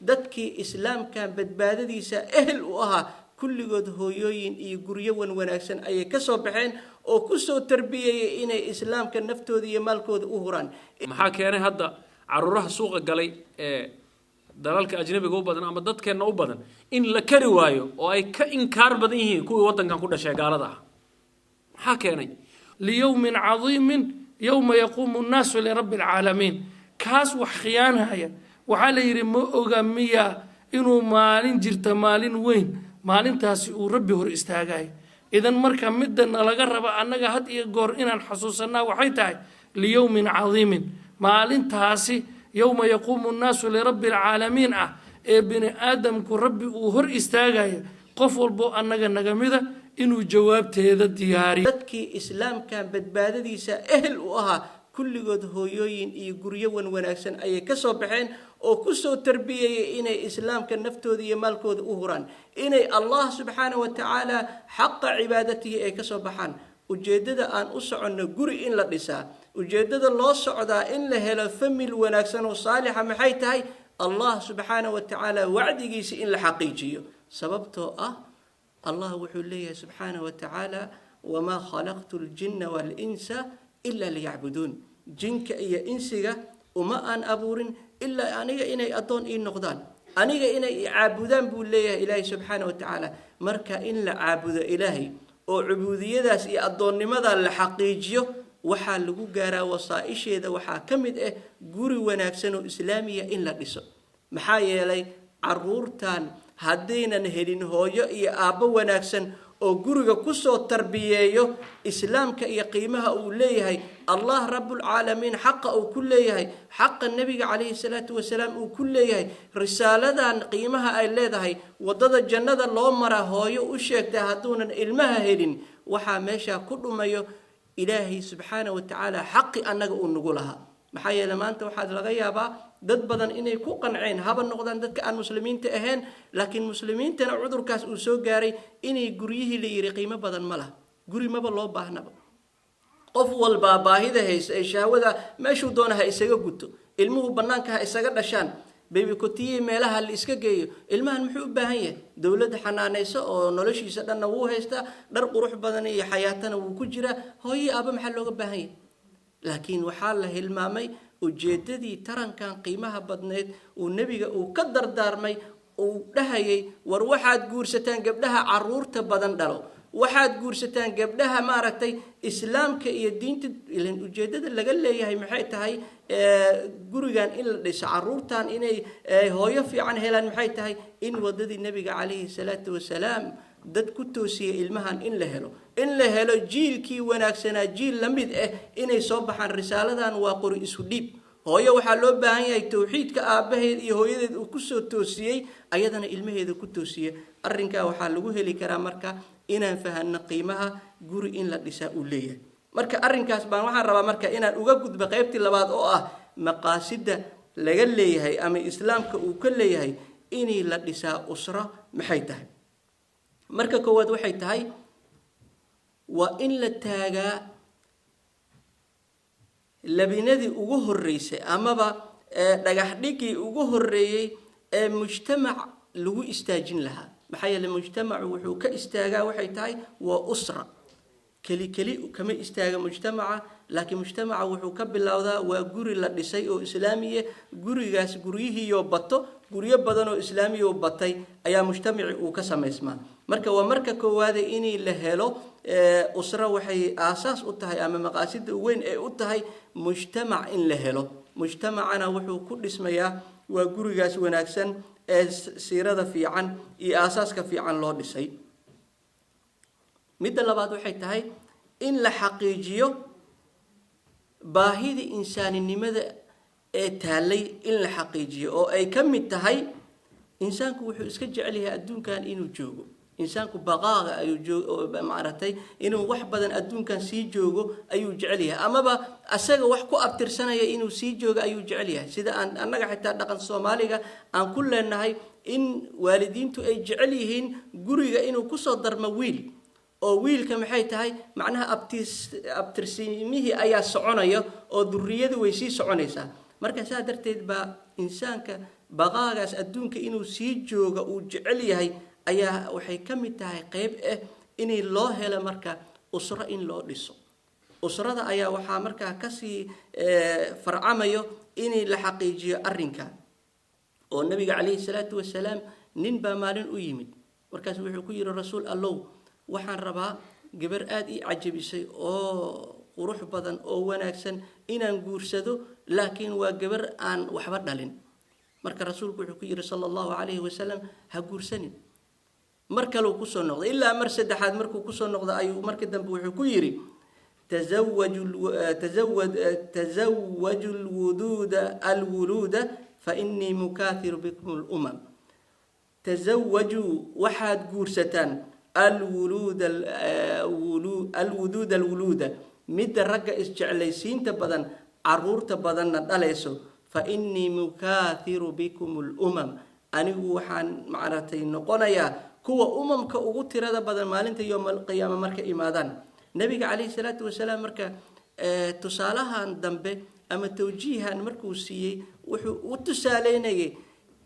Dadkii islaamkan badbaadadiisa ehel u ahaa kulligood hooyooyin iyo guryo wan wanaagsan ayay ka soo baxeen oo kusoo tarbiyeeyay inay islaamka naftooda iyo maalkooda u huraan. Maxaa keenay hadda caruuraha suuqa galay ee dalalka ajnabiga u badan ama dadkeenna u badan in la kari waayo oo ay ka inkaar badan yihiin kuwii waddankan ku dhashay gaalada ah? Maxaa keenay? ليوم عظيم يوم يقوم الناس لرب العالمين. Kaas wax khiyaanaya waxaa la yidhi, ma oga miya inuu maalin jirta, maalin weyn, maalintaasi uu Rabbi hor istaagayo? Idan marka midda nalaga raba annaga had iyo goor inaan xasuusanaa waxay tahay ليوم عظيم, maalintaasi يوم يقوم الناس لرب العالمين ah ee bini aadamku Rabbi uu hor istaagayo, qof walbo annaga nagamida inuu jawaabteeda diyaariyo. Dadkii islaamkan badbaadadiisa ehel u ahaa kulligood hooyooyin iyo guryo wan wanaagsan ayay ka soo baxeen oo kusoo tarbiyeeyay inay islaamka naftooda iyo maalkooda u huraan, inay Allah subxaana wa tacaala xaqa cibaadatihi ay kasoo baxaan. Ujeeddada aan u soconno guri in la dhisaa, ujeeddada loo socdaa in la helo family wanaagsan oo saalixa, maxay tahay? Allah subxaana wa tacaala wacdigiisa in la xaqiijiyo, sababtoo ah Allah wuxuu leeyahay subxaana wa tacaala: وما خلقت الجن والإنس إلا ليعبدون. Jinka iyo insiga uma aan abuurin ilaa aniga inay addoon ii noqdaan, aniga inay i caabudaan, buu leeyahay Ilaahay subxaana wa tacaala. Marka in la caabudo Ilaahay oo cubuudiyadaas iyo addoonnimada la xaqiijiyo, waxaa lagu gaaraa wasaa-isheeda waxaa ka mid ah guri wanaagsan oo islaamiya in la dhiso. Maxaa yeelay, caruurtan haddaynan helin hooyo iyo aabbo wanaagsan oo guriga kusoo tarbiyeeyo islaamka iyo qiimaha uu leeyahay, Allah rabbulcaalamiin xaqa uu ku leeyahay, xaqa Nebiga calayhi salaatu wasalaam uu ku leeyahay, risaaladan qiimaha ay leedahay, waddada jannada loo maraa hooyo u sheegtay, hadduunan ilmaha helin, waxaa meeshaa ku dhumayo Ilaahay subxaana wa tacaala xaqi annaga uu nagu lahaa. Maxaa yeele, maanta waxaad laga yaabaa dad badan inay ku qanceen, haba noqdaan dadka aan muslimiinta ahayn, laakiin muslimiintana cudurkaas uu soo gaaray, inay guryihii la yidhi qiimo badan ma laha, guri maba loo baahnaba, qof walbaa baahida haysa ee shahwada meeshuu doona ha isaga guto, ilmuhu bannaanka ha isaga dhashaan, bebikotiye meelaha la iska geeyo. Ilmahan muxuu u baahan yahay? Dowladda xanaanayso oo noloshiisa dhanna wuu haystaa, dhar qurux badan iyo xayaatana wuu ku jiraa, hooyii aaba maxaa looga baahan yahay? Laakiin waxaa la hilmaamay ujeeddadii tarankan qiimaha badneyd uu Nebiga uu ka dardaarmay, uu dhahayay: war, waxaad guursataan gabdhaha caruurta badan dhalo, waxaad guursataan gabdhaha maaragtay islaamka iyo diinta. Ilan ujeeddada laga leeyahay maxay tahay gurigan in la dhiso, caruurtan inay hooyo fiican helaan maxay tahay? In wadadii Nebiga calayhi salaatu wasalaam dad ku toosiya ilmahan in la helo, in la helo jiilkii wanaagsanaa, jiil la mid ah inay soo baxaan. Risaaladan waa qori isu dhiib. Hooyo waxaa loo baahan yahay towxiidka aabbaheed iyo hooyadeed uu kusoo toosiyey ayadana ilmaheeda ku toosiye. Arrinkaa waxaa lagu heli karaa marka inaan fahanno qiimaha guri in la dhisaa uu leeyahay. Marka arrinkaas baan waxaan rabaa marka inaan uga gudbo qaybtii labaad oo ah maqaasida laga leeyahay ama islaamka uu ka leeyahay inay la dhisaa usro maxay tahay. Marka koowaad waxay tahay waa in la taagaa labinadii ugu horreysay amaba dhagax dhigii ugu horreeyey ee mujtamac lagu istaajin lahaa. Maxaa yeele, mujtamacu wuxuu ka istaagaa waxay tahay waa usra. Keli keli kama istaaga mujtamaca, laakiin mujtamaca wuxuu ka bilowdaa waa guri la dhisay oo islaamiya. Gurigaas guryihiiyoo bato, guryo badan oo islaamiya batay ayaa mujtamaci uu ka samaysmaa. Marka waa marka koowaade inay la helo usra waxay aasaas u tahay ama maqaasida weyn ee u tahay mujtamac in la helo. Mujtamacana wuxuu ku dhismayaa waa gurigaas wanaagsan ee siirada fiican iyo aasaaska fiican loo dhisay. Midda labaad waxay tahay in la xaqiijiyo baahidii insaaninimada ee taallay, in la xaqiijiyo oo ay ka mid tahay insaanku wuxuu iska jecel yahay adduunkan inuu joogo. Insaanku baqaaga ayuu joog, maaragtay, inuu wax badan adduunkan sii joogo ayuu jecel yahay, amaba asaga wax ku abtirsanaya inuu sii joogo ayuu jecel yahay. Sida aan annaga xitaa dhaqan Soomaaliga aan ku leenahay in waalidiintu ay jecel yihiin guriga inuu kusoo darmo wiil, oo wiilka maxay tahay macnaha abtis abtirsimihii ayaa soconaya oo duriyadu way sii soconaysaa. Marka saa darteed baa insaanka baqaagaas adduunka inuu sii jooga uu jecel yahay ayaa waxay ka mid tahay qeyb ah inay loo helo marka usro in loo dhiso. Usrada ayaa waxaa markaa kasii farcamayo inay la xaqiijiyo arrinka. Oo nabiga calayhi salaatu wasalaam nin baa maalin u yimid, markaas wuxuu ku yidhi: "Rasuul Allow, waxaan rabaa gabar aada ii cajabisay oo qurux badan oo wanaagsan inaan guursado, laakiin waa gabar aan waxba dhalin." Marka rasuulku wuxuu ku yidhi sala Allahu calayhi wasalam: "Ha guursanin." Mar kaleu kusoo noqday, ilaa mar saddexaad markuu kusoo noqday ayuu markii dambe wuxuu ku yidhi: "Tazawaju tazawad tazawaju lwuduuda alwuluuda, fa innii mukaathiru bikum lumam. Tazawajuu, waxaad guursataan, alwuluuda alwuduuda alwuluuda, midda ragga isjeclaysiinta badan, caruurta badanna dhalayso. Fa innii mukaathiru bikum lumam, anigu waxaan macratay noqonayaa kuwa umamka ugu tirada badan maalinta yowma alqiyaama marka imaadaan." Nabiga calayhi salaatu wasalaam marka tusaalahan dambe ama tawjiihan markuu siiyey, wuxuu u tusaaleynayay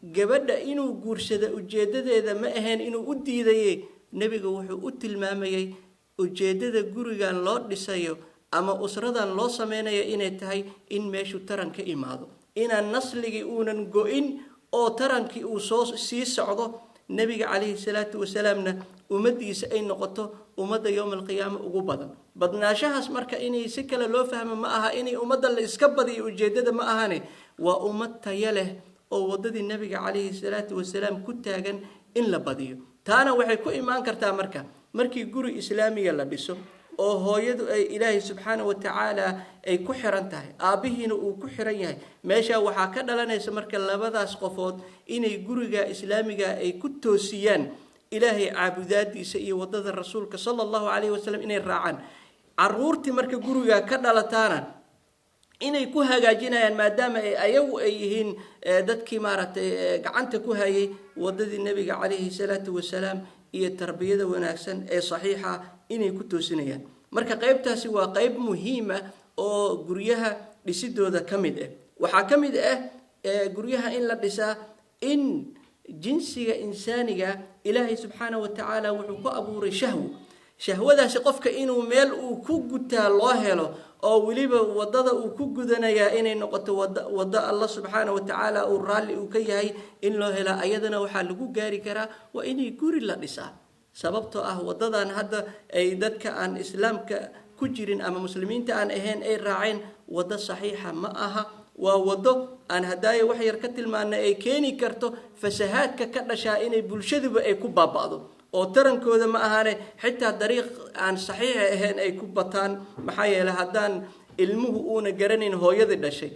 gabadha inuu guursada ujeedadeeda ma ahayn inuu u diidaye. Nebiga wuxuu u tilmaamayay ujeeddada gurigan loo dhisayo ama usradan loo sameynayo inay tahay in meeshu taran ka imaado, inaan nasligii uunan go-in oo tarankii uu soo sii socdo, nebiga calayhi salaatu wasalaamna ummaddiisa ay noqoto ummadda yowma alqiyaama ugu badan. Badnaashahaas marka inay si kale loo fahmo ma aha, inay ummadda la iska badiyo ujeeddada ma ahane, waa ummad tayo leh oo waddadii nebiga calayhi salaatu wasalaam ku taagan in la badiyo. Taana waxay ku imaan kartaa marka markii guri islaamiga la dhiso oo hooyadu ay Ilaahay subxaana wa tacaala ay ku xiran tahay, aabbihiina uu ku xiran yahay. Meeshaa waxaa ka dhalanaysa marka labadaas qofood inay guriga islaamiga ay ku toosiyaan Ilaahay caabudaadiisa iyo waddada rasuulka sala Allahu calayhi wasalam inay raacaan. Caruurtii marka guriga ka dhalataana inay ku hagaajinayaan, maadaama ay ayagu ay yihiin dadkii maaragtay gacanta ku hayay waddadii nebiga calayhi salaatu wasalaam iyo tarbiyada wanaagsan ee saxiixa inay ku toosinayaan. Marka qaybtaasi waa qayb muhiima oo guryaha dhisidooda ka mid ah. Waxaa ka mid ah guryaha in la dhisaa in jinsiga insaaniga Ilaahay subxaana wa tacaala wuxuu ku abuuray shahwo. Shahwadaasi qofka inuu meel uu ku gutaa loo helo, oo weliba waddada uu ku gudanayaa inay noqoto waddo Allah subxaana wa tacaala uu raalli uu ka yahay in loo helaa, ayadana waxaa lagu gaari karaa waa inay guri la dhisaa. Sababtoo ah waddadan hadda ay dadka aan islaamka ku jirin ama muslimiinta aan ahayn ay raaceen waddo saxiixa ma aha. Waa waddo aan hadaayo wax yar ka tilmaanay ay keeni karto fasahaadka ka dhashaa inay bulshaduba ay ku baaba'do, oo tarankooda ma ahane xitaa dariiq aan saxiixa ahayn ay ku bataan. Maxaa yeeley, haddaan ilmuhu uuna garanayn hooyadii dhashay,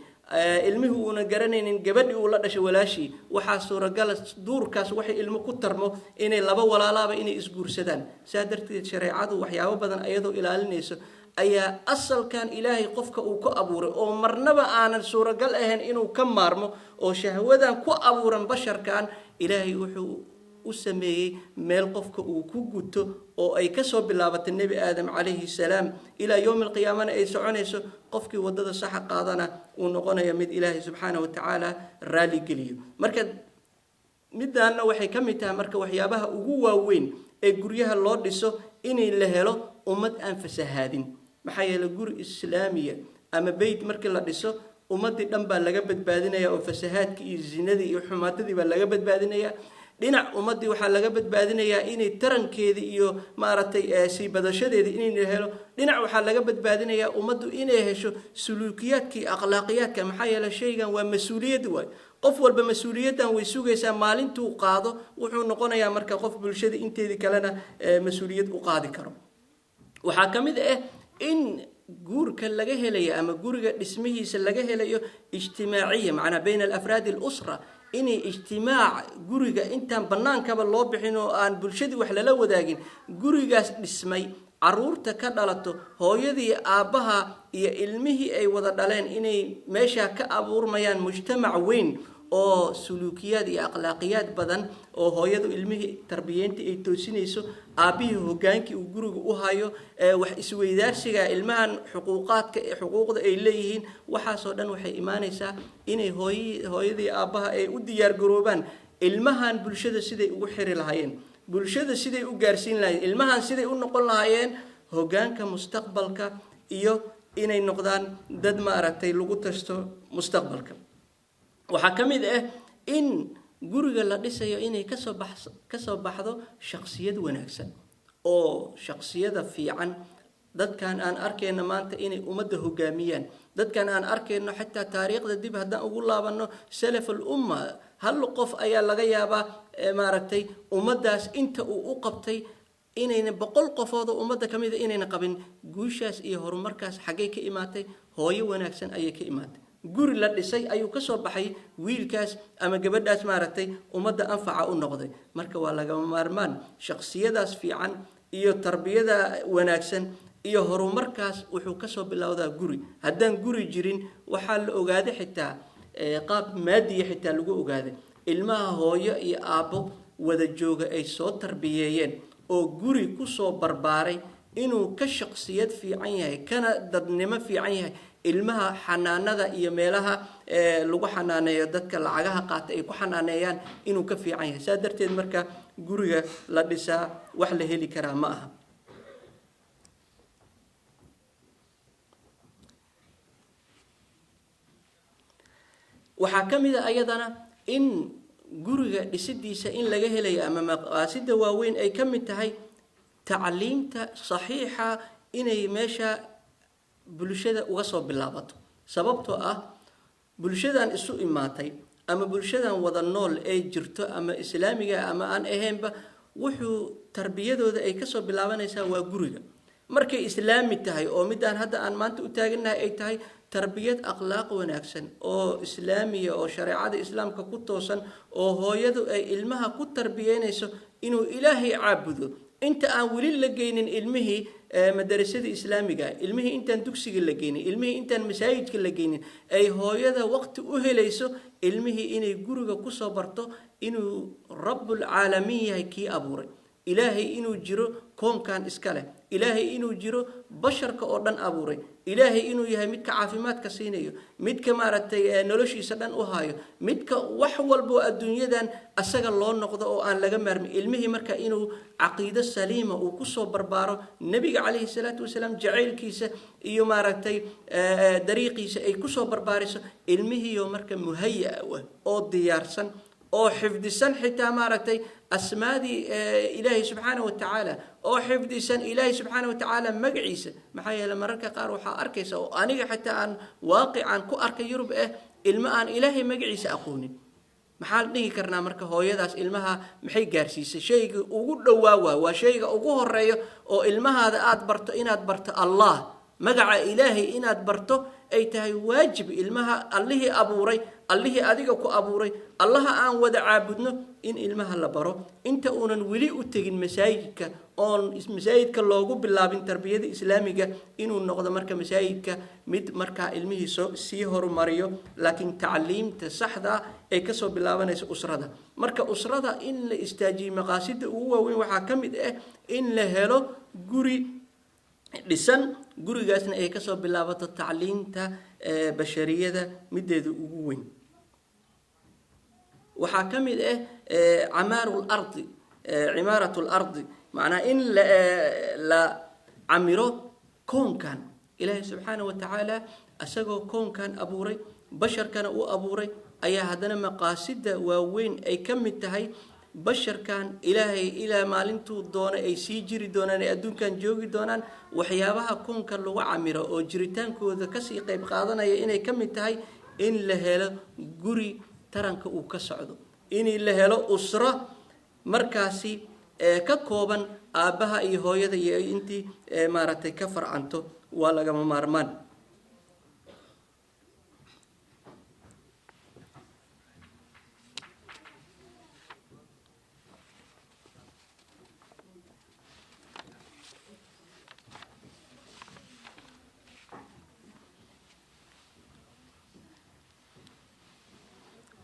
ilmuhu uuna garanaynin gabadhii uu la dhashay walaashii, waxaa suuragala duurkaas waxay ilmo ku tarmo inay laba walaalaaba inay isguursadaan. Saa darteed shareecadu waxyaabo badan ayadoo ilaalinayso ayaa asalkan Ilaahay qofka uu ku abuuray oo marnaba aanan suuragal ahayn inuu ka maarmo, oo shahwadan ku abuuran basharkan, Ilaahay wuxuu u sameeyey meel qofka uu ku guto oo ay kasoo bilaabatay nebi Aadam calayhi salaam ilaa yowmi alqiyaamana ay soconayso. Qofkii waddada saxa qaadana uu noqonayo mid Ilaahay subxaana wa tacaala raali geliyo. Marka midaanna waxay ka mid tahay marka waxyaabaha ugu waaweyn ee guryaha loo dhiso inay la helo ummad aan fasahaadin. Maxaa yeeley, guri islaamiya ama beyt markii la dhiso, ummaddii dhan baa laga badbaadinaya oo fasahaadkii iyo zinadii iyo xumaatadii baa laga badbaadinaya. Dhinac ummaddii waxaa laga badbaadinayaa inay tarankeedii iyo maaragtay sii badashadeedii inay helo. Dhinac waxaa laga badbaadinayaa ummaddu inay hesho suluukiyaadkii, akhlaaqiyaadka. Maxaa yeeley, shaygan waa mas-uuliyad waay. Qof walba mas-uuliyaddan way sugaysaa. Maalintuu qaado wuxuu noqonayaa marka qof bulshada inteedii kalena mas-uuliyad u qaadi karo. Waxaa ka mid ah in guurka laga helayo ama guriga dhismihiisa laga helayo ijtimaaciya, macnaa bayna alafraadi alusra, inay ijtimaac guriga intaan bannaankaba loo bixin oo aan bulshadii wax lala wadaagin, gurigaas dhismay caruurta ka dhalato, hooyadii, aabbaha iyo ilmihii ay wada dhaleen, inay meeshaa ka abuurmayaan mujtamac weyn. Oo suluukiyaad iyo akhlaaqiyaad badan oo hooyadu ilmihii tarbiyeynta ay toosinayso, aabbihii hogaankii uu guriga u hayo, wax isweydaarsiga ilmahan xuquuqaadka, xuquuqda ay leeyihiin, waxaasoo dhan waxay imaanaysaa inay hooyadii aabbaha ay u diyaargaroobaan ilmahan bulshada siday ugu xiri lahaayeen, bulshada siday u gaarsiin lahaayeen, ilmahan siday u noqon lahaayeen hoggaanka mustaqbalka iyo inay noqdaan dad maaragtay lagu tashto mustaqbalka. Waxaa ka mid ah in guriga la dhisayo inay kasoo baxdo shaksiyad wanaagsan oo shaksiyada fiican, dadkan aan arkayno maanta inay ummadda hogaamiyaan, dadkan aan arkayno xitaa taariikhda dib haddaan ugu laabanno salaf al umma, hal qof ayaa laga yaabaa maaragtay ummaddaas inta uu u qabtay inayna 100 qofood oo ummadda ka mida inayna qabin. Guushaas iyo horumarkaas xaggay ka imaatay? Hooyo wanaagsan ayay ka imaatay. Guri la dhisay ayuu ka soo baxay wiilkaas ama gabadhaas maaragtay ummadda anfaca u noqday. Marka waa lagama maarmaan shaksiyadaas fiican iyo tarbiyada wanaagsan iyo horumarkaas wuxuu kasoo bilowdaa guri. Haddaan guri jirin, waxaa la ogaaday xitaa qaab maadiya xitaa lagu ogaaday, ilmaha hooyo iyo aabbo wada jooga ay soo tarbiyeeyeen oo guri kusoo barbaaray inuu ka shaqsiyad fiican yahay kana dadnimo fiican yahay ilmaha xanaanada iyo meelaha lagu xanaaneeyo dadka lacagaha qaata ay ku xanaaneeyaan inuu ka fiican yahay. Saa darteed marka guriga la dhisaa wax la heli karaa ma aha. Waxaa ka mid a ayadana in guriga dhisidiisa in laga helayo ama maqaasida waaweyn ay ka mid tahay tacliimta saxiixa inay meesha bulshada uga soo bilaabato, sababtoo ah bulshadan isu imaatay ama bulshadan wada nool ee jirto ama islaamiga ama aan ahaynba, wuxuu tarbiyadooda ay kasoo bilaabanaysaa waa guriga. Markay islaami tahay oo midaan hadda aan maanta u taagannahay ay tahay tarbiyad akhlaaq wanaagsan oo islaamiya oo shareecada islaamka ku toosan oo hooyadu ay ilmaha ku tarbiyeynayso inuu Ilaahay caabudo inta aan weli la geynin ilmihii madarasada islaamiga, ilmihii intaan dugsiga la geynin, ilmihii intaan masaajidka la geynin, ay hooyada waqti u helayso ilmihii inay guriga kusoo barto inuu rabbulcaalamiin yahay kii abuuray, Ilaahay inuu jiro koonkan iska leh, Ilaahay inuu jiro basharka oo dhan abuuray, Ilaahay inuu yahay midka caafimaadka siinayo, midka maaragtay noloshiisa dhan u hayo, midka wax walbo adduunyadan asaga loo noqdo oo aan laga maarmin. Ilmihii marka inuu caqiido saliima uu kusoo barbaaro, nebiga calayhi salaatu wasalaam jacaylkiisa iyo maaragtay dariiqiisa ay kusoo barbaariso, ilmihiiyo marka muhaya ah oo diyaarsan oo xifdisan xitaa maaragtay asmaadii Ilaahay subxaana wa tacaala, oo xifdisan Ilaahay subxaana wa tacaala magaciisa. Maxaa yeele mararka qaar waxaa arkaysa oo aniga xitaa aan waaqican ku arkay Yurub ilmo aan Ilaahay magaciisa aqoonin. Maxaa la dhihi karnaa marka hooyadaas ilmaha maxay gaarsiisay? Shayga ugu dhowaa waa shayga ugu horeeyo oo ilmahaada aada barto, inaad barto Allah, magaca Ilaahay inaad barto ay tahay waajib. Ilmaha Allihii abuuray, Allihii adiga ku abuuray, Allaha aan wada caabudno in ilmaha la baro inta uunan weli u tegin masaajidka oon masaajidka loogu bilaabin tarbiyada islaamiga, inuu noqdo marka masaajidka mid markaa ilmihii soo sii horumariyo, laakiin tacliimta saxda ay kasoo bilaabanaysa usrada. Marka usrada in la istaajiyo maqaasida ugu waaweyn waxaa ka mid ah in la helo guri dhisan, gurigaasna ay kasoo bilaabato tacliinta bashariyada mideeda ugu weyn. Waxaa ka mid ah camaaru lardi, cimaarat lardi, macnaa in la camiro koonkan. Ilaahay subxaana wa tacaala isagoo koonkan abuuray, basharkana u abuuray, ayaa haddana maqaasida waaweyn ay ka mid tahay basharkan Ilaahay ilaa maalintuu doono ay sii jiri doonaan, ay adduunkan joogi doonaan, waxyaabaha koonka lagu camiro oo jiritaankooda kasii qayb qaadanaya inay ka mid tahay in la helo guri taranka uu ka socdo, in la helo usro markaasi ka kooban aabbaha iyo hooyada iyo intii maaragtay ka farcanto, waa lagama maarmaan.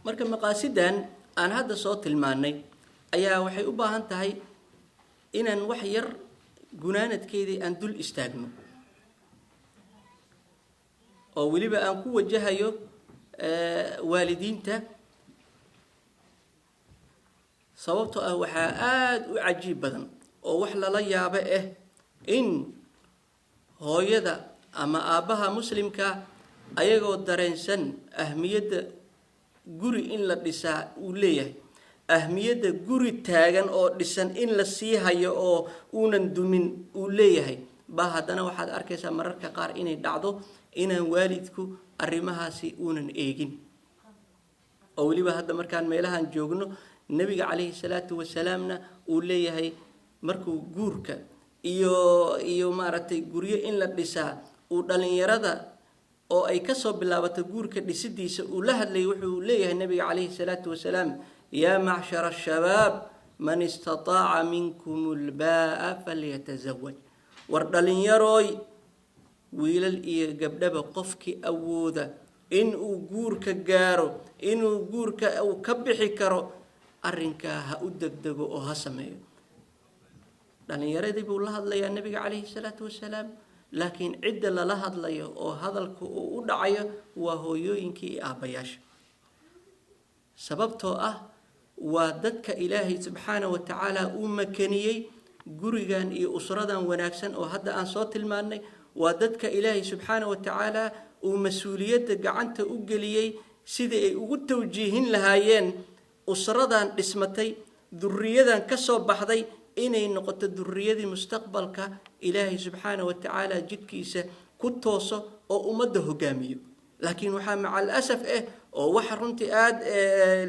Marka maqaasidan aan hadda soo tilmaanay ayaa waxay u baahan tahay inaan wax yar gunaanadkeedii aan dul istaagno, oo weliba aan ku wajahayo waalidiinta, sababtoo ah waxaa aada u cajiib badan oo wax lala yaabo ah in hooyada ama aabbaha muslimka ayagoo dareensan ahmiyadda guri in la dhisaa uu leeyahay, ahmiyadda guri taagan oo dhisan in la sii hayo oo uunan dumin uu leeyahay, baa haddana waxaad arkaysaa mararka qaar inay dhacdo inaan waalidku arrimahaasi uunan eegin. Oo weliba hadda markaan meelahan joogno, Nebiga calayhi salaatu wasalaamna uu leeyahay markuu guurka iyo maaragtay guryo in la dhisaa uu dhallinyarada oo ay kasoo bilaabato guurka dhisidiisa uu la hadlayay, wuxuu leeyahay Nabiga calayhi salaatu wasalaam: "Yaa macshara ashabaab, man istataaca minkum albaa'a falyatazawaj." War dhallinyarooy, wiilal iyo gabdhaba, qofkii awooda in uu guurka gaaro, inuu guurka uu ka bixi karo, arrinkaa ha u degdego oo ha sameeyo. Dhallinyaradii buu la hadlayaa Nebiga calayhi salaatu wasalaam, laakiin cidda lala hadlayo oo hadalka uu u dhacayo waa hooyooyinkii iyo aabbayaasha, sababtoo ah waa dadka Ilaahay subxaana wa tacaala uu makaniyey gurigan iyo usradan wanaagsan oo hadda aan soo tilmaannay. Waa dadka Ilaahay subxaana wa tacaala uu mas-uuliyadda gacanta u geliyey sidii ay ugu tawjiihin lahaayeen usradan dhismatay, duriyadan ka soo baxday, inay noqoto duriyadii mustaqbalka Ilaahay subxaana wa tacaala jidkiisa ku tooso oo ummadda hogaamiyo. Laakiin waxaa macal asaf ah oo waxa runtii aada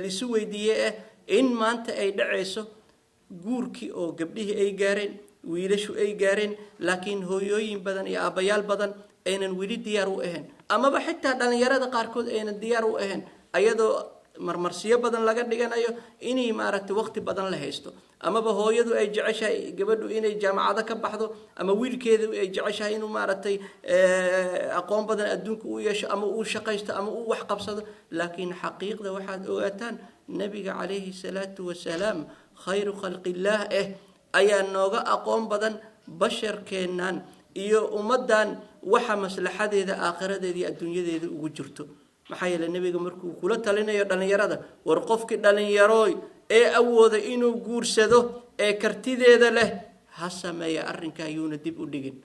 lisu weydiiye ah in maanta ay dhacayso guurkii oo gabdhihii ay gaareen, wiilashu ay gaareen, laakiin hooyooyin badan iyo aabbayaal badan aynan weli diyaar u ahayn, amaba xitaa dhallinyarada qaarkood aynan diyaar u ahayn, ayadoo marmarsiyo badan laga dhiganayo inay maaragtay waqti badan la haysto, amaba hooyadu ay jeceshahay gabadhu inay jaamacado ka baxdo, ama wiilkeedu ay jeceshahay inuu maaragtay aqoon badan adduunka u yeesho, ama uu shaqaysto, ama uu wax qabsado. Laakiin xaqiiqda waxaad ogaataan, Nebiga calayhi salaatu wasalaam, khayru khalqillaah ayaa nooga aqoon badan basharkeennan iyo ummaddan waxa maslaxadeeda aakhiradeeda iyo adduunyadeeda ugu jirto. Maxaa yeele, Nebiga markuu kula talinayo dhallinyarada, war qofkii dhallinyarooy ee awooda inuu guursado ee kartideeda leh, ha sameeya arrinkaa, yuuna dib u dhigin.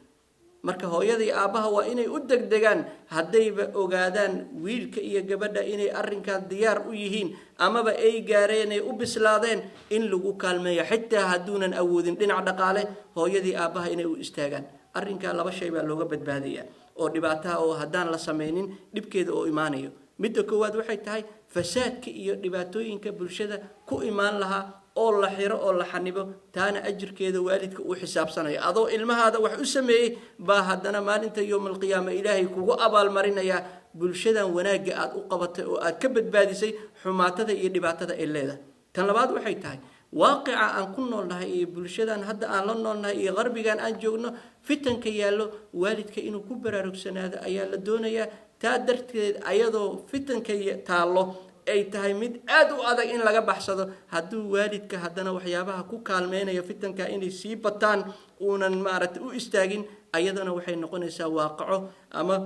Marka hooyada iyo aabbaha waa inay u degdegaan haddayba ogaadaan wiilka iyo gabadha inay arrinkan diyaar u yihiin amaba ay gaareen ay u bislaadeen, in lagu kaalmeeyo xitaa hadduunan awoodin dhinac dhaqaale, hooyadii aabbaha inay u istaagaan arrinkaa. Laba shay baa looga badbaadaya oo dhibaataha oo haddaan la samaynin dhibkeeda oo imaanayo. Midda koowaad waxay tahay fasaadka iyo dhibaatooyinka bulshada ku imaan lahaa oo la xiro oo la xanibo, taana ajirkeeda waalidka uu xisaabsanayo. Adoo ilmahaada wax u sameeyey baa haddana maalinta yowma alqiyaama Ilaahay kugu abaalmarinayaa bulshadan wanaagga aad u qabatay oo aad ka badbaadisay xumaatada iyo dhibaatada ay leedahay. Tan labaad waxay tahay waaqica aan ku noolnahay iyo bulshadan hadda aan la noolnahay iyo qarbigan aan joogno fitanka yaallo, waalidka inuu ku baraarugsanaado ayaa la doonayaa. Taa darteed, ayadoo fitanka taallo ay tahay mid aada u adag in laga baxsado, hadduu waalidka haddana waxyaabaha ku kaalmeynayo fitanka inay sii bataan uunan maaragtay u istaagin, ayadana waxay noqonaysaa waaqaco ama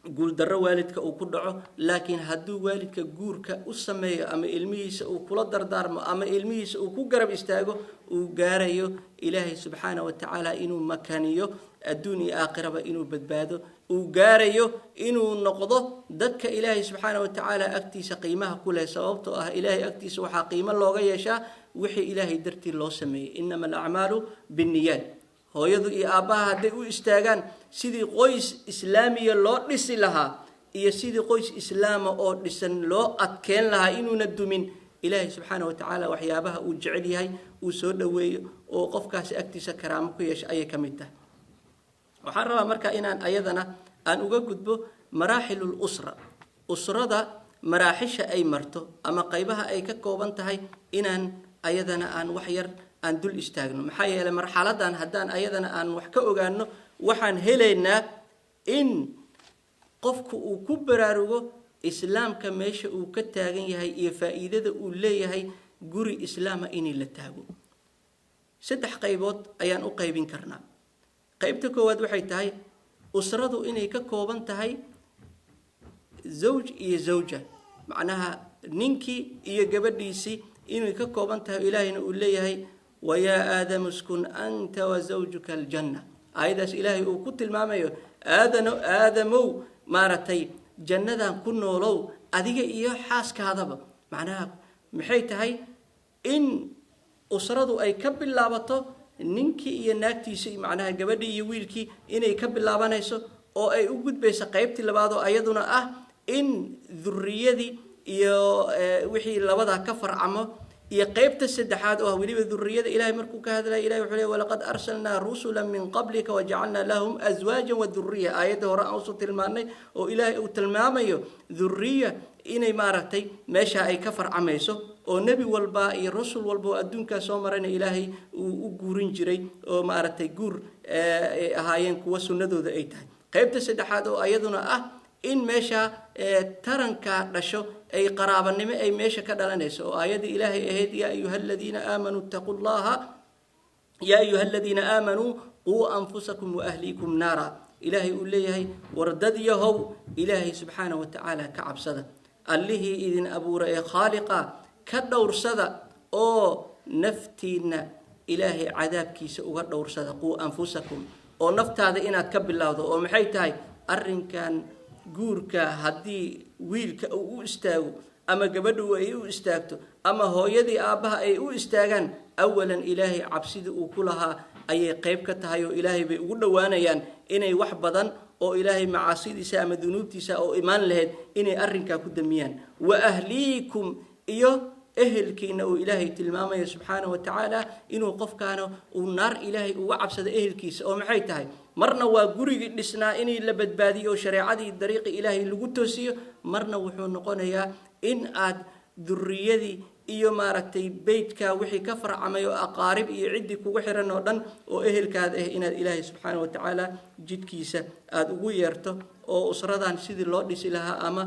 guuldarro waalidka uu ku dhaco. Laakiin hadduu waalidka guurka u sameeyo ama ilmihiisa uu kula dardaarmo ama ilmihiisa uu ku garab istaago, uu gaarayo Ilaahay subxaana wa tacaala inuu makaniyo adduun iyo aakhiraba, inuu badbaado uu gaarayo, inuu noqdo dadka Ilaahay subxaana wa tacaala agtiisa qiimaha ku leh, sababtoo ah Ilaahay agtiisa waxaa qiimo looga yeeshaa wixii Ilaahay dartii loo sameeyey. Inama alacmaalu binniyaat. Hooyadu iyo aabbaha hadday u istaagaan sidii qoys islaamiya loo dhisi lahaa iyo sidii qoys islaama oo dhisan loo adkeen lahaa inuuna dumin, Ilaahay subxaana wa tacaala waxyaabaha uu jecel yahay, uu soo dhoweeyo oo qofkaasi agtiisa karaamo ku yeesha ayay ka mid tahay. Waxaan rabaa marka inaan ayadana aan uga gudbo maraaxilul usra, usrada maraaxisha ay marto ama qaybaha ay ka kooban tahay, inaan ayadana aan wax yar aan dul istaagno. Maxaa yeelay, marxaladan haddaan ayadana aan wax ka ogaano, waxaan helaynaa in qofku uu ku baraarugo Islaamka meesha uu ka taagan yahay iyo faa'iidada uu leeyahay guri islaama inay la taago. Saddex qaybood ayaan u qaybin karnaa. Qaybta koowaad waxay tahay usradu inay ka kooban tahay zawj iyo zawja, macnaha ninkii iyo gabadhiisii inay ka kooban tahay. Ilaahayna uu leeyahay: "ويا آدم اسكن أنت وزوجك الجنة." Aayadaas Ilaahay uu ku tilmaamayo Aadano, Aadamow, maaragtay, jannadan ku noolow adiga iyo xaaskaadaba. Macnaha maxay tahay? In usradu ay ka bilaabato ninkii iyo naagtiisa, macnaha gabadhii iyo wiilkii inay ka bilaabanayso, oo ay u gudbayso qaybtii labaad oo ayaduna ah in duriyadii iyo wixii labadaa ka farcamo, iyo qaybta saddexaad oo ah weliba duriyada. Ilahay markuu ka hadlaya, Ilahay wuxuu leey: "ولقد أرسلنا رسلا من قبلك وجعلنا لهم أزواجا وذرية." Aayadda hore aan usoo tilmaanay oo Ilaahay uu tilmaamayo dhuriya inay, maaragtay, meesha ay ka farcamayso, oo nebi walba iyo rusul walba oo adduunkaa soo marayna Ilaahay uu u guurin jiray, oo maaragtay, guur ay ahaayeen kuwa sunnadooda ay tahay. Qaybta saddexaad oo ayaduna ah in meesha tarankaa dhasho ay qaraabanimo ay meesha ka dhalanayso, oo aayaddii Ilaahay ahayd: "يا أيها الذين آمنوا اتقوا الله، يا أيها الذين آمنوا قوا أنفسكم وأهليكم نارا." Ilaahay uu leeyahay: wardad yahow, Ilaahay subxaana wa tacaala ka cabsada, Allihii idin abuura ee khaaliqa ka dhowrsada, oo naftiinna Ilaahay cadaabkiisa uga dhowrsada. قوا أنفسكم, oo naftaada inaad ka bilowdo. Oo maxay tahay arrinkan guurka? Haddii wiilka uu u istaago ama gabadhu ay u istaagto ama hooyadii aabbaha ay u istaagaan, awalan Ilaahay cabsidii uu ku lahaa ayay qayb ka tahay, oo Ilaahay bay ugu dhowaanayaan inay wax badan oo Ilaahay macaasidiisa ama dunuubtiisa oo imaan lahayd inay arrinkaa ku damiyaan. وأهليكم, iyo ehelkiina uu Ilaahay tilmaamayo subxaana wa tacaala inuu qofkaana uu naar Ilaahay uga cabsado ehelkiisa. Oo maxay tahay? Marna waa gurigii dhisnaa inay la badbaadiyo oo shareecadii dariiqi Ilaahay lagu toosiyo, marna wuxuu noqonayaa in aad duriyadii iyo, maaragtay, beytka wixii ka farcamay oo aqaarib iyo ciddii kugu xiran oo dhan oo ehelkaada ah inaad Ilaahay subxaana wa tacaala jidkiisa aada ugu yeerto, oo usradan sidii loo dhisi lahaa ama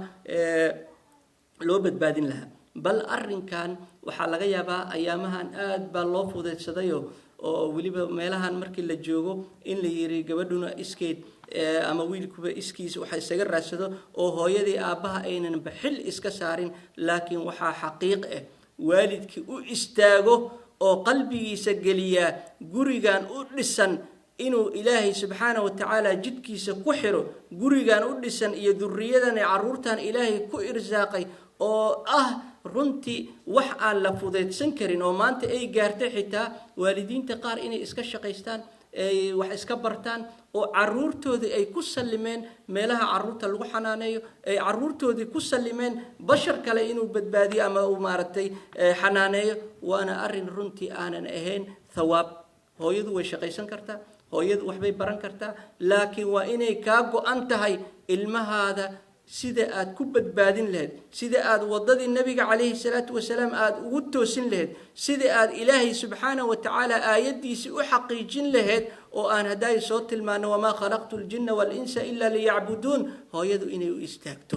loo badbaadin lahaa. Bal arrinkan waxaa laga yaabaa ayaamahan aad baa loo fudaydsadayoo, oo weliba meelahan markii la joogo in la yiri gabadhuna iskeed ama wiilkuba iskiisa waxa isaga raadsado, oo hooyadii aabbaha aynanba xil iska saarin. Laakiin waxaa xaqiiq ah, waalidkii u istaago oo qalbigiisa geliyaa gurigan u dhisan inuu Ilaahay subxaana wa tacaala jidkiisa ku xiro, gurigan u dhisan iyo duriyadan ee caruurtan Ilaahay ku irsaaqay, oo ah runtii wax aan la fudaydsan karin, oo maanta ay gaartay xitaa waalidiinta qaar inay iska shaqaystaan, ay wax iska bartaan, oo caruurtoodii ay ku sallimeen meelaha caruurta lagu xanaaneeyo, ay caruurtoodii ku sallimeen bashar kale inuu badbaadiyo ama uu, maaragtay, xanaaneeyo. Waana arrin runtii aanan ahayn thawaab. Hooyadu way shaqaysan kartaa, hooyadu waxbay baran kartaa, laakiin waa inay kaa go-an tahay ilmahaada sida aad ku badbaadin lahayd, sida aad waddadii Nabiga calayhi salaatu wasalaam aada ugu toosin lahayd, sida aad Ilaahay subxaana wa tacaala aayaddiisii u xaqiijin lahayd, oo aan haddaay soo tilmaano: "وما خلقت الجن والإنس إلا ليعبدون." Hooyadu inay u istaagto.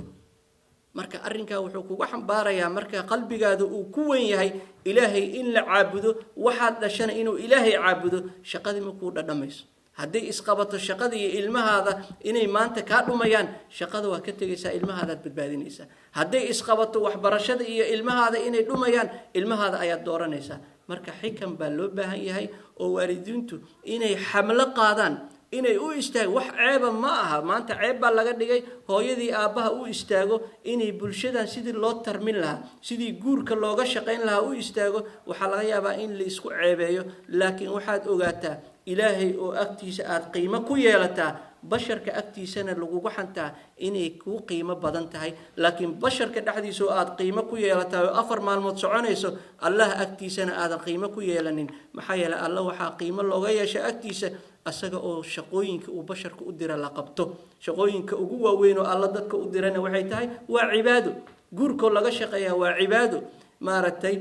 Marka arrinkaa wuxuu kugu xambaarayaa, marka qalbigaada uu ku wen yahay Ilaahay in la caabudo, waxaad dhashana inuu Ilaahay caabudo, shaqadii ma kuu dhadhamayso. Hadday isqabato shaqada iyo ilmahaada inay maanta kaa dhumayaan, shaqada waa ka tegaysaa, ilmahaadaad badbaadinaysaa. Hadday isqabato waxbarashada iyo ilmahaada inay dhumayaan, ilmahaada ayaad dooranaysaa. Marka xikan baa loo baahan yahay, oo waalidiintu inay xamlo qaadaan, inay u istaago. Wax ceeba ma aha. Maanta ceeb baa laga dhigay hooyadii aabbaha u istaago inay bulshadan sidii loo tarmin lahaa, sidii guurka looga shaqayn lahaa u istaago. Waxaa laga yaabaa in la isku ceebeeyo, laakiin waxaad ogaataa Ilaahay oo agtiisa aad qiimo ku yeelataa, basharka agtiisana lagugu xantaa inay kuu qiimo badan tahay. Laakiin basharka dhexdiisa oo aad qiimo ku yeelataa oo 4 maalmood soconayso, Allah agtiisana aadan qiimo ku yeelanin. Maxaa yeeley, Alla waxaa qiimo looga yeesha agtiisa asaga oo shaqooyinka uu basharka u dira la qabto. Shaqooyinka ugu waaweyn oo Alla dadka u dirana waxay tahay waa cibaado. Guurkoo laga shaqeeyaa waa cibaado, maaragtay,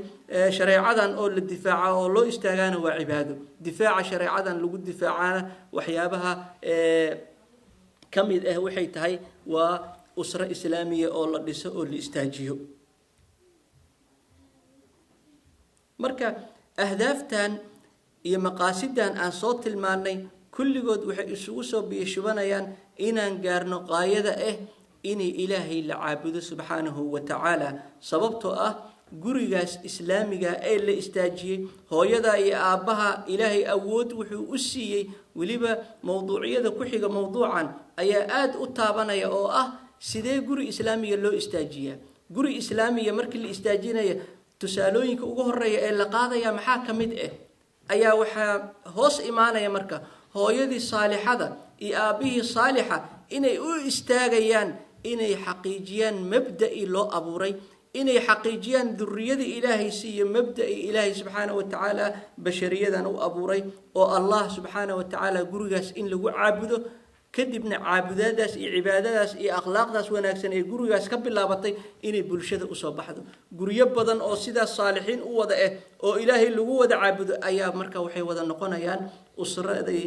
shareecadan oo la difaaca oo loo istaagaana waa cibaado. Difaaca shareecadan lagu difaacaana waxyaabaha ka mid ah waxay tahay waa Usro islaamiya oo la dhiso oo la istaajiyo. Marka ahdaaftan iyo maqaasidan aan soo tilmaannay kulligood waxay isugu soo biyashubanayaan inaan gaarno qaayada ah inay Ilaahay la caabudo subxaanahu wa tacaala. Sababtoo ah gurigaas islaamiga ee la istaajiyey, hooyada iyo aabbaha Ilaahay awood wuxuu u siiyey. Weliba mowduucyada ku xiga mowduucan ayaa aada u taabanaya, oo ah sidee guri islaamiga loo istaajiyaa. Guri islaamiga markii la istaajinaya, tusaalooyinka ugu horeeya ee la qaadaya maxaa ka mid ah ayaa waxaa hoos imaanaya marka hooyadii saalixada iyo aabbihii saalixa inay u istaagayaan inay xaqiijiyaan mabda'ii loo abuuray, inay xaqiijiyaan duriyadii Ilaahay siiyo mabda'ii Ilaahay subxaana wa tacaala bashariyadan u abuuray, oo Allah subxaana wa tacaala gurigaas in lagu caabudo. Kadibna caabudaadaas iyo cibaadadaas iyo akhlaaqdaas wanaagsan ee gurigaas ka bilaabatay inay bulshada usoo baxdo. Guryo badan oo sidaas saalixiin u wada ah oo Ilaahay lagu wada caabudo ayaa marka waxay wada noqonayaan usradii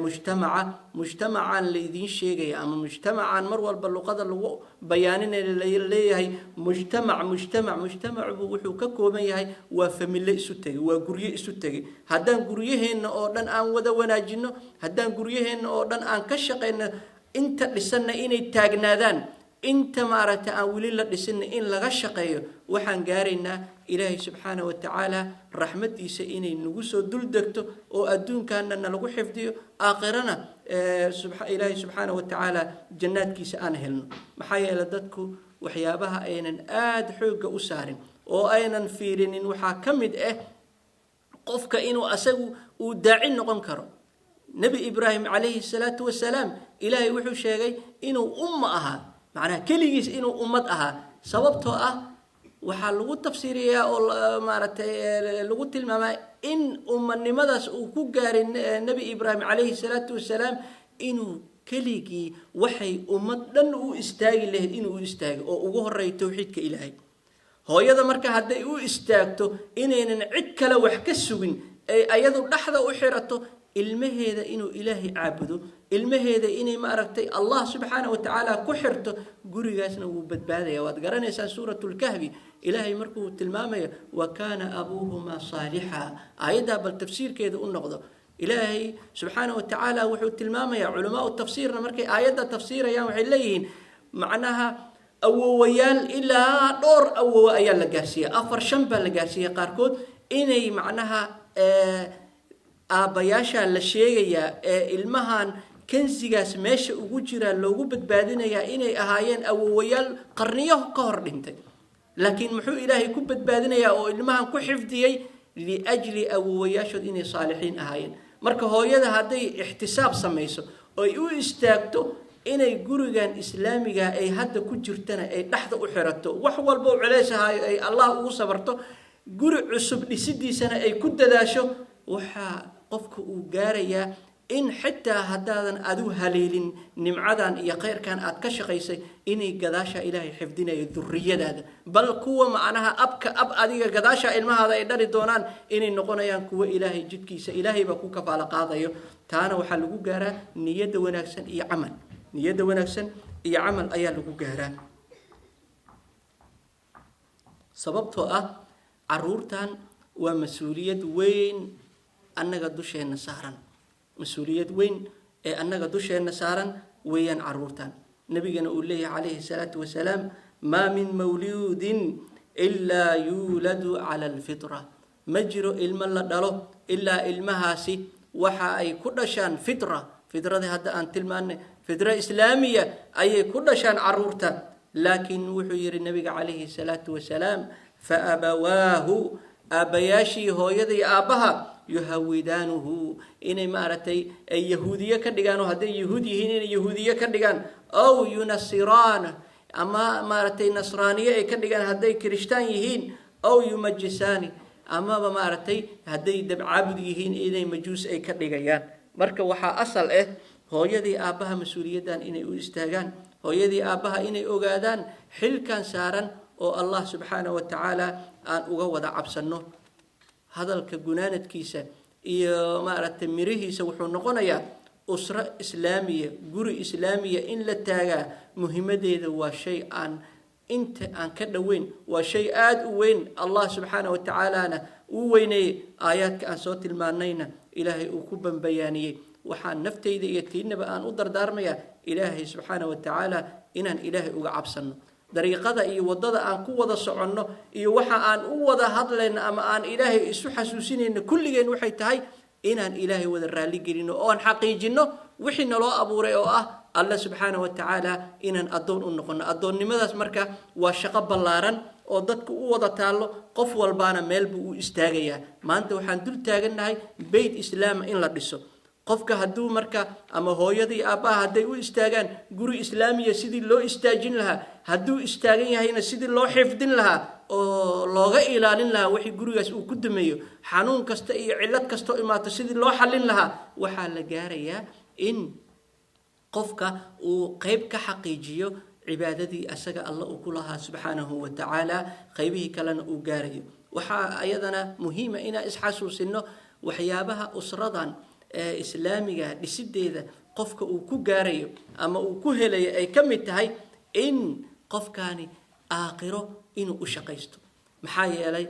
mujtamaca. Mujtamacan laydiin sheegaya ama mujtamacan mar walba luqada lagu bayaaninaya leeyahay mujtamac, mujtamac, mujtamacu wuxuu ka kooban yahay waa familo isu tegay, waa guryo isu tegay. Haddaan guryaheenna oo dhan aan wada wanaajino, haddaan guryaheenna oo dhan aan ka shaqayno, inta dhisanna inay taagnaadaan, inta maaragtay aan weli la dhisinna in laga shaqeeyo, waxaan gaaraynaa Ilaahay subxaana wa tacaala raxmaddiisa inay nagu soo dul degto oo adduunkaana nalagu xifdiyo, aakhirana Ilaahay subxaana wa tacaala jannaadkiisa aan helno. Maxaa yeelay dadku waxyaabaha aynan aada xoogga u saarin oo aynan fiirinin waxaa ka mid ah qofka inuu asagu uu daaci noqon karo. Nebi Ibraahim calayhi salaatu wasalaam Ilaahay wuxuu sheegay inuu umma ahaa, macnaha keligiis inuu ummad ahaa. Sababtoo ah waxaa lagu tafsiiriyaa oo maaragtay lagu tilmaamaa in ummanimadaas uu ku gaaray Nebi Ibraahim calayhi salaatu wasalaam inuu keligii waxay ummad dhan u istaagi lahayd inuu u istaago, oo ugu horeeyo towxiidka Ilaahay. Hooyada marka hadday u istaagto inaynan cid kale wax ka sugin, ay ayadu dhexda u xirato ilmaheeda inuu Ilaahay caabudo, ilmaheeda inay maaragtay Allah subxaana wa tacaala ku xirto, gurigaasna wuu badbaadaya. Waad garanaysaan Suurat Lkahfi, Ilaahay markuu tilmaamayo "wa kaana abuuhumaa saalixa". Aayaddaa bal tafsiirkeeda u noqdo. Ilaahay subxaana wa tacaala wuxuu tilmaamayaa, culamaau tafsiirna markay aayadda tafsiirayaan waxay leeyihiin macnaha awowayaal ilaa dhowr awowe ayaa la gaarsiiyey, afar shan baa la gaarsiiyey qaarkood, inay macnaha aabbayaashaa la sheegayaa ee ilmahan kansigaas meesha ugu jiraa loogu badbaadinayaa inay ahaayeen awowayaal qarniyo ka hor dhintay. Laakiin muxuu Ilaahay ku badbaadinayaa oo ilmahan ku xifdiyey? Liajli awowayaashood inay saalixiin ahaayeen. Marka hooyada hadday ixtisaab samayso oy u istaagto inay gurigan islaamiga ay hadda ku jirtana ay dhexda u xirato, wax walba u culeysahaayo ay Allah ugu sabarto, guri cusub dhisidiisana ay ku dadaasho, waxaa qofka uu gaarayaa in xitaa haddaadan adu haleelin nimcadan iyo khayrkan aad ka shaqaysay, inay gadaasha Ilaahay xifdinayo duriyadaada, bal kuwa macnaha abka ab adiga gadaasha ilmahaada ay dhali doonaan inay noqonayaan kuwa Ilaahay jidkiisa Ilaahay baa ku kafaalo qaadayo. Taana waxaa lagu gaaraa niyadda wanaagsan iyo camal. Niyadda wanaagsan iyo camal ayaa lagu gaaraa. Sababtoo ah caruurtan waa mas-uuliyad weyn annaga dusheenna saaran, mas-uuliyad weyn ee annaga dusheenna saaran weeyaan caruurtan. Nabigana uu leeyahay calayhi salaatu wasalaam: "Maa min mawluudin ilaa yuuladu cala alfitra." Ma jiro ilmo la dhalo ilaa ilmahaasi waxa ay ku dhashaan fitra. Fitradii hadda aan tilmaanay, fitra islaamiya ayay ku dhashaan caruurta. Laakiin wuxuu yihi nabiga calayhi salaatu wasalaam: "Fa abawaahu", aabbayaashii, hooyada iyo aabbaha, "yuhawidaanuhu", inay maaragtay ay yahuudiye ka dhigaan, oo hadday yahuud yihiin inay yahuudiye ka dhigaan, aw yunasiraana, ama maaragtay nasraaniye ay ka dhigaan hadday kirishtaan yihiin, aw yumajisaani, amaba maaragtay hadday dabcaabud yihiin inay majuus ay ka dhigayaan. Marka waxaa asal ah hooyadii aabbaha mas-uuliyaddan inay u istaagaan, hooyadii aabbaha inay ogaadaan xilkan saaran oo Allah subxaana wa tacaala aan uga wada cabsanno. Hadalka gunaanadkiisa iyo maaragtay mirihiisa wuxuu noqonayaa Usro islaamiya, guri islaamiya in la taagaa muhiimadeeda waa shay aan inta aan ka dhoweyn, waa shay aada u weyn. Allah subxaana wa tacaalana uu weyneeyey, aayaadka aan soo tilmaanayna Ilaahay uu ku bambayaaniyey. Waxaan naftayda iyo tiinaba aan u dardaarmayaa Ilaahay subxaana wa tacaala inaan Ilaahay uga cabsanno. Dariiqada iyo waddada aan ku wada soconno iyo waxa aan u wada hadlayno ama aan Ilaahay isu xasuusinayno kulligeen waxay tahay inaan Ilaahay wada raalligelinno oo aan xaqiijinno wixii naloo abuuray oo ah Alla subxaana wa tacaala inaan addoon u noqono. Addoonnimadaas marka waa shaqo ballaaran oo dadku u wada taallo, qof walbaana meel buu u istaagayaa. Maanta waxaan dul taagannahay beyt islaama in la dhiso. Qofka hadduu marka ama hooyadii aabbaha hadday u istaagaan guri islaamiya sidii loo istaajin lahaa, hadduu istaagan yahayna sidii loo xifdin lahaa oo looga ilaalin lahaa wixii gurigaas uu ku dameeyo, xanuun kasta iyo cillad kastoo imaato sidii loo xallin lahaa, waxaa la gaarayaa in qofka uu qayb ka xaqiijiyo cibaadadii asaga Alla uu ku lahaa subxaanahu wa tacaala, qaybihii kalena uu gaarayo. Waxaa ayadana muhiima inaan isxasuusino waxyaabaha usradan ee islaamiga dhisideeda qofka uu ku gaarayo ama uu ku helayo ay ka mid tahay in qofkaani aakhiro inuu u shaqaysto. Maxaa yeelay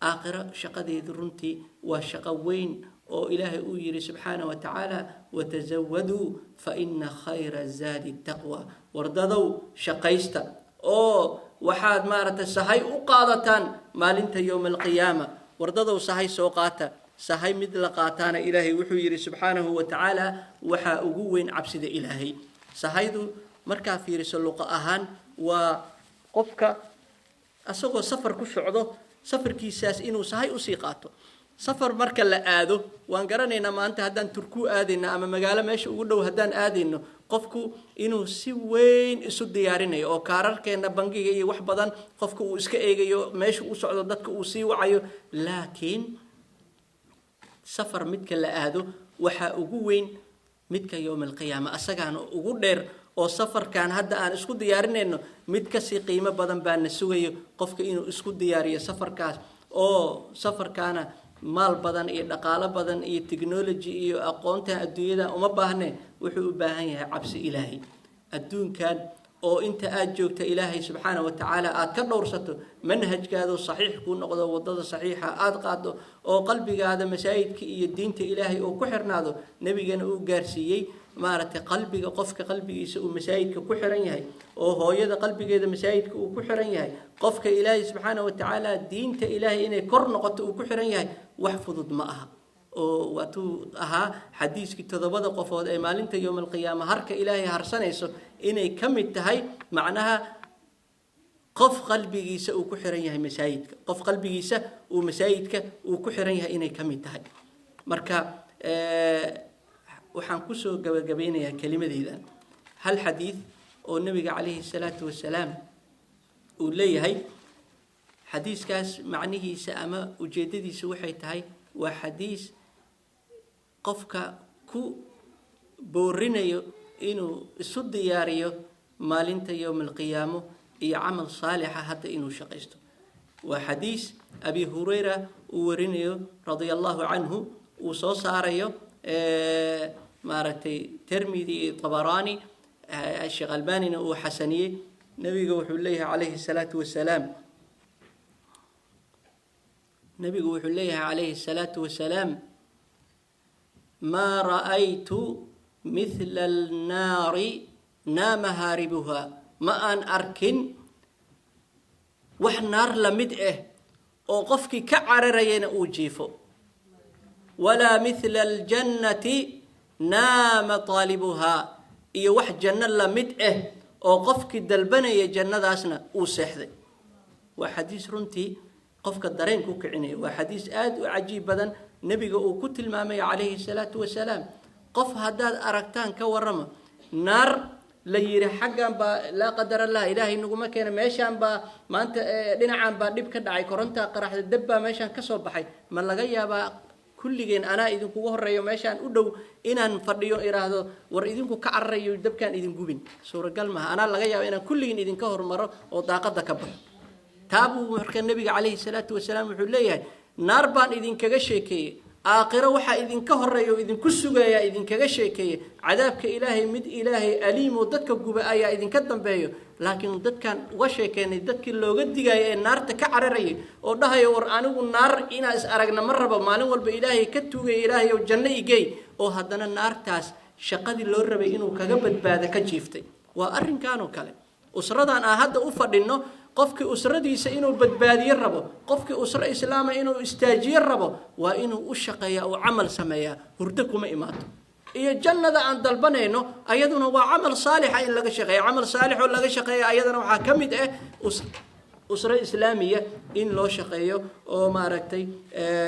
aakhiro shaqadeedu runtii waa shaqo weyn oo Ilaahay uu yidhi subxaana wa tacaala: "Watazawaduu fa ina khayra zaadi taqwa." Wardadow, shaqaysta oo waxaad maaragtay sahay u qaadataan maalinta yowma alqiyaama. Wardadow, sahay soo qaata. Sahay mid la qaataana Ilaahay wuxuu yidhi subxaanahu wa tacaala waxaa ugu weyn cabsida Ilaahay. Sahaydu markaa fiiriso luqo ahaan waa qofka asagoo safar ku socdo safarkiisaas inuu sahay usii qaato. Safar marka la aado, waan garanaynaa, maanta haddaan Turku aadayno ama magaalo meesha ugu dhow haddaan aadayno, qofku inuu si weyn isu diyaarinayo oo kaararkeena bangiga iyo wax badan qofka uu iska eegayo, meesha u socdo dadka uu sii wacayo. Laakiin safar midka la aado waxaa ugu weyn midka yowma alqiyaama, asagaana ugu dheer, oo safarkan hadda aan isku diyaarinayno mid kasii qiimo badan baa na sugayo. Qofka inuu isku diyaariyo safarkaas, oo safarkaana maal badan iyo dhaqaalo badan iyo technology iyo aqoontan adduunyada uma baahne, wuxuu u baahan yahay cabsi Ilaahay. Adduunkan oo inta aada joogta Ilaahay subxaana wa tacaala aada ka dhowrsato, manhajkaadu saxiix kuu noqdo, waddada saxiixa aada qaado, oo qalbigaada masaajidka iyo diinta Ilaahay uu ku xirnaado, Nebigana uu gaarsiiyey maaragtay qalbiga qofka qalbigiisa uu masaajidka ku xiran yahay, oo hooyada qalbigeeda masaajidka uu ku xiran yahay, qofka Ilaahay subxaana wa tacaala diinta Ilaahay inay kor noqoto uu ku xiran yahay, wax fudud ma aha. Oo waatuu ahaa xadiiskii toddobada qofood ee maalinta yowma alqiyaama harka Ilaahay harsanayso inay ka mid tahay macnaha qof qalbigiisa uu ku xiran yahay masaajidka, qof qalbigiisa uu masaajidka uu ku xiran yahay inay ka mid tahay. Marka waxaan kusoo gabagabeynayaa kelimadeydan hal xadiid oo Nebiga calayhi salaatu wasalaam uu leeyahay. Xadiiskaas macnihiisa ama ujeeddadiisa waxay tahay, waa xadiis qofka ku boorinayo inuu isu diyaariyo maalinta yowma alqiyaamo iyo camal saalixa hadda inuu shaqaysto. Waa xadiis Abi Hurayra uu warinayo radia Allahu canhu, uu soo saarayo maaragtay Termidi iyo Tabaraani, Sheekh Albanina uu xasaniyey. Nebiga wuxuu leeyahay calayhi salaatu wasalaam, nebigu wuxuu leeyahay calayhi salaatu wasalaam: "Maa ra'aytu mithla alnaari naama haaribuha." Ma aan arkin wax naar la mid ah oo qofkii ka cararayana uu jiifo. "Walaa mithla aljannati naama taalibuhaa." Iyo wax janno la mid ah oo qofkii dalbanaya jannadaasna uu seexday. Waa xadiis runtii qofka dareen ku kicinaya. Waa xadiis aada u cajiib badan, nebiga uu ku tilmaamaya calayhi salaatu wasalaam. Qof haddaad aragtaan ka warrama, naar la yidhi xaggan baa, laa qadar Allah, Ilaahay naguma keena, meeshaan baa maanta dhinacan baa dhib ka dhacay, korontaa qaraxda, dab baa meeshaan ka soo baxay, ma laga yaabaa kulligeen, anaa idinkugu horeeyo, meeshaan u dhow inaan fadhiyo iraahdo, "War idinku ka cararayo, dabkaan idin gubin"? Suuragal maha. Anaa laga yaaba inaan kulligeen idinka hormaro oo daaqada ka baxo. Taa buu marka nebiga calayhi salaatu wasalaam wuxuu leeyahay, naar baan idinkaga sheekeeyey. Aakhiro waxaa idinka horeeya oo idinku sugaya idinkaga sheekeeya. Cadaabka Ilaahay, mid Ilaahay aliimoo dadka guba ayaa idinka dambeeyo. Laakiin dadkan uga sheekeynay, dadkii looga digaya ee naarta ka cararayay oo dhahaya, "War anigu naar inaa is aragna ma rabo," maalin walba Ilaahay ka tuugaya, "Ilaahay ow, janno igey," oo haddana naartaas shaqadii loo rabay inuu kaga badbaado ka jiiftay. Waa arrinkan oo kale usradan aan hadda u fadhinno. Qofkii usradiisa inuu badbaadiye rabo, qofkii usro islaama inuu istaajiye rabo, waa inuu u shaqeeyaa oo camal sameeyaa. Hurdo kuma imaato. Iyo jannada aan dalbanayno ayaduna waa camal saalixa in laga shaqeeya. Camal saalix oo laga shaqeeya ayadana waxaa ka mid ah usro islaamiya in loo shaqeeyo oo maaragtay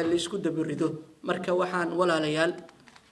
laisku daburido. Marka waxaan, walaalayaal,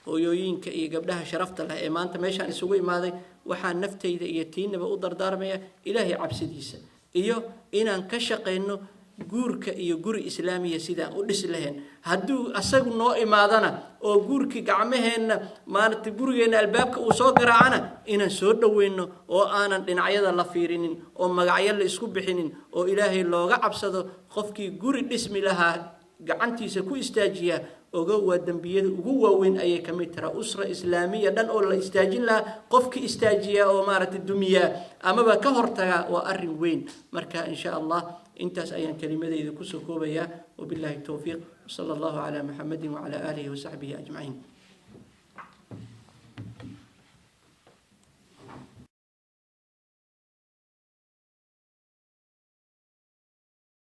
hooyooyinka iyo gabdhaha sharafta leh ee maanta meeshaan isugu imaaday, waxaan naftayda iyo tiinaba u dardaarmaya Ilaahay cabsidiisa iyo inaan ka shaqayno guurka iyo guri islaamiya sidaan u dhisi lahayn. Hadduu asagu noo imaadana oo guurkii gacmaheenna maaragtay gurigeenna albaabka uu soo garaacana, inaan soo dhoweyno oo aanan dhinacyada la fiirinin oo magacyo la isku bixinin oo Ilaahay looga cabsado. Qofkii guri dhismi lahaa gacantiisa ku istaajiyaa, ogo waa dembiyada ugu waaweyn ayay ka mid taraa. Usra islaamiya dhan oo la istaajin lahaa qofkii istaajiyaa oo maaragtay dumiyaa amaba ka hortagaa, waa arrin weyn. Marka insha Allah intaas ayaan kelimadayda kusoo koobayaa. Wabillahi towfiiq, wsala Allahu calaa Muxamedin wacalaa aalihi wasaxbihi ajmaciin.